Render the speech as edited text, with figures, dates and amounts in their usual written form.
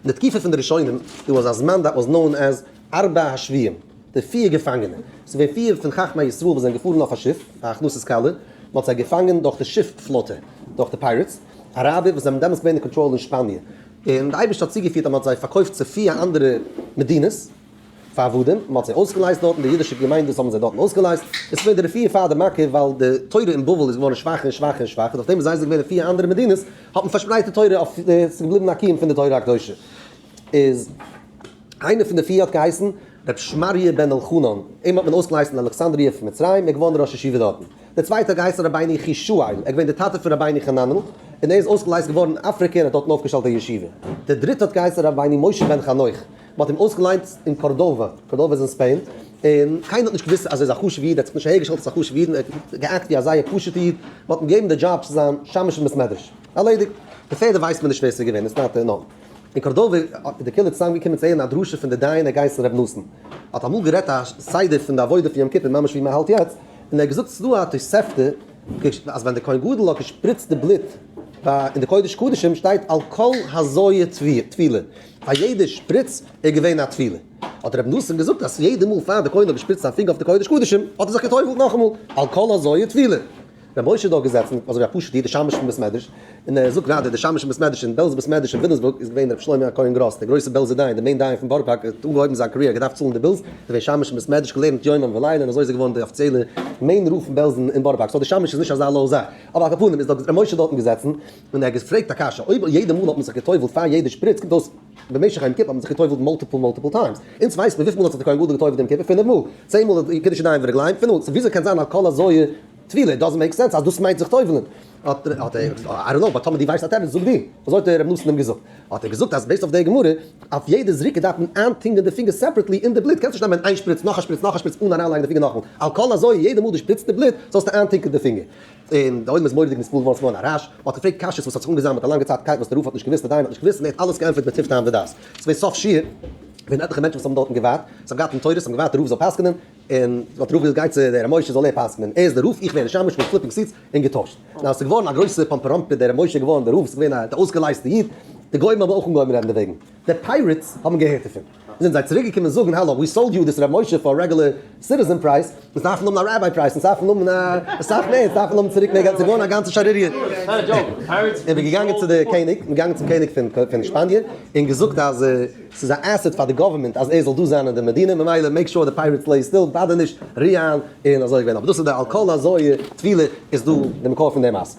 אין די תקופה פון די ראשונים there was א זמן that was known as ארבע השבויים, די פיר געפאנגענע. ס'איז געווען פיר פון חכמי ישראל וואס זענען געפארן אויף א שיף פאר הכנסת כלה, מען האט זיי געפאנגען דורך די שיף פלאטע, דורך די pirates, אראבער וואס זענען דעמאלטס געווען אין קאנטראל אין שפאניע, און די אייבערשטער האט צוגעפירט אז מען האט זיי פארקויפט צו פיר אנדערע מדינות פאר עבדים, מען האט זיי אויסגעלייזט דארטן, די אידישע געמיינדעס האבן זיי דארטן אויסגעלייזט, עס איז געווען די רפואה פאר די מכה, ווייל די תורה אין בבל איז געווארן שוואכער און שוואכער און שוואכער, דורך דעם וואס זיי זענען געווען אין פיר אנדערע מדינות, האט מען פארשפרייט די תורה אויף, עס איז געבליבן א קיום פון די תורה הקדושה. איז איינער פון די פיר האט געהייסן ר' שמריה בן אלחנן, אים האט מען אויסגעלייזט אין אלכסנדריה פון מצרים, ער איז געווארן ראש ישיבה דארטן. דער צווייטער האט געהייסן רבינו יחישאל, ער איז געווען דער טאטע פון רבינו חננאל, און ער איז אויסגעלייזט געווארן אין אפריקע און האט דארטן אויפגעשטעלט א ישיבה. דער דריטער האט געהייסן רבינו משה בן חנוך, מען האט אים אויסגעלייזט אין קארדאווע, קארדאווע איז אין ספעין, און קיינער האט נישט געוואוסט אז ער איז א חשוב'ער איד, ער האט זיך נישט אהערגעשטעלט אלס א חשוב'ער איד, ער האט געאקט ווי א זייער פשוט'ער איד, מען האט אים געגעבן די דזשאב צו זיין שמש אין בית מדרש. ערלעדיגט. די פערדע ווייסט מען נישט ווער ס'איז געווען, it's not known. אין קארדאווע האט די קהילה צוזאם געקומען צו הערן א דרשה פון די דיין הגייסן ר' נתן. האט אמאל גערעדט א סדר פון די עבודה פון יום כיפור ממש ווי מען האלט יעצט, און ער האט געזאגט ס'דא א תוספתא אז ווען די כהן גדול האט געשפריצט די בלוט ביי אין די קודש קדשים שטייט על כל הזויה טבילה, פאר יעדע שפריץ איז געווען א טבילה. האט ר' נתן געזאגט אז יעדע מאל פאר די כהן האט געשפריצט זיין פינגער אויף די קודש קדשים האט ער זיך גע'טובל'ט נאכאמאל על כל הזויה טבילה. רבי משה איז דארט געזעצן, אזוי ווי א פשוט'ע איד, די שמש פון בית מדרש, און ער זאגט גראדע, די שמש אין בית מדרש אין בעלז בית מדרש אין וויליאמסבורג איז געווען רבי שלמה הכהן גראס, דער גרויסער בעלזער דיין, דער main דיין פון בארא פארק, ער האט אנגעהויבן זיין career, געדארפט צאלן די bills, איז געווען שמש אין בית מדרש, געלערנט יומם ולילה, און אזוי איז ער געווארן די אפיציעלע main רב פון בעלז אין בארא פארק, so די שמש איז נישט אזא low זאך. אבער על כל פנים איז דארט רבי משה דארטן געזעצן, און ער האט געפרעגט א קשיא, אויב יעדע מאל האט מען זיך גע'טובל'ט פאר יעדע שפריץ, קומט אויס במשך יום כיפור האט מען זיך גע'טובל'ט multiple multiple times, אונז ווייסט מען וויפיל מאל האט זיך די כהן גדול גע'טובל'ט יום כיפור? פינף מאל, צען מאל קידוש ידיים ורגליים, פינף מאל, so וויאזוי קען זיין על כל הזויה טבילה, it doesn't make sense אז דאס מיינט זיך טובל'ן. האט ער, I don't know, but טאמער דו ווייסט א תירוץ זאג דו. אזוי האט ר' נתן אים געזאגט. האט ער געזאגט אז based אויף די גמרא, אויף יעדע זריקה דארף מען איינטונקען די פינגער separately אין די בלוט, קענסט נישט נעמען איין שפריץ נאך א שפריץ נאך א שפריץ אן אריינלייגן די פינגער נאכאמאל. על כל הזויה יעדע מאל דו שפריצט די בלוט זאלסטו איינטונקען די פינגער. און די עולם איז מורא'דיג נתפעל געווארן, ס'איז געווארן א רעש. מ'האט געפרעגט קשיות וואס האט זיך אנגעזאמלט א לאנגע צייט קייט וואס די רב האט נישט געוואוסט, די דיין האט נישט געוואוסט, און ער האט אלעס געענטפערט בטוב טעם ודעת. ס'איז געווען סוף שיעור, געווען עטליכע מענטשן וואס האבן דארטן געווארט, זיי האבן געהאט דין תורות, זיי האבן געווארט די רב זאל פסק'נען, און האט רב געזאגט גיי צו דער ר' משה זאל ער פסק'נען, ער איז דער רב איך ווער די שמש מ'האט flipping seats און געטוישט. נאר עס איז געווארן א גרויסע פאמפעראמפע דער ר' משה איז געווארן דער רב, עס איז געווען א די אויסגעלייזטע איד, די גוים האבן אויך אנגעהויבן רעדן דערוועגן, די pirates האבן געהערט דערפון, זענען זיי צוריק געקומען זאגן האלא we sold you this ר' משה פאר regular citizen price, אונז דארפן האבן א rabbi price, אונז דארפן האבן אסאך מער, אונז דארפן האבן צוריק מער געלט, עס איז געווארן א גאנצע שערוריה. און מ'איז געגאנגען צו די קעניג, מ'איז געגאנגען צום קעניג פון שפאניע און געזאגט אז. ס'איז א asset פאר די government אז ער זאל דא זיין אין די מדינה, ממילא make sure די pirates lay still, באדער נישט ריאן, און אזוי געווען, אבער דאס איז די על כל הזויה טבילה איז דא די מקור פון די מעשה.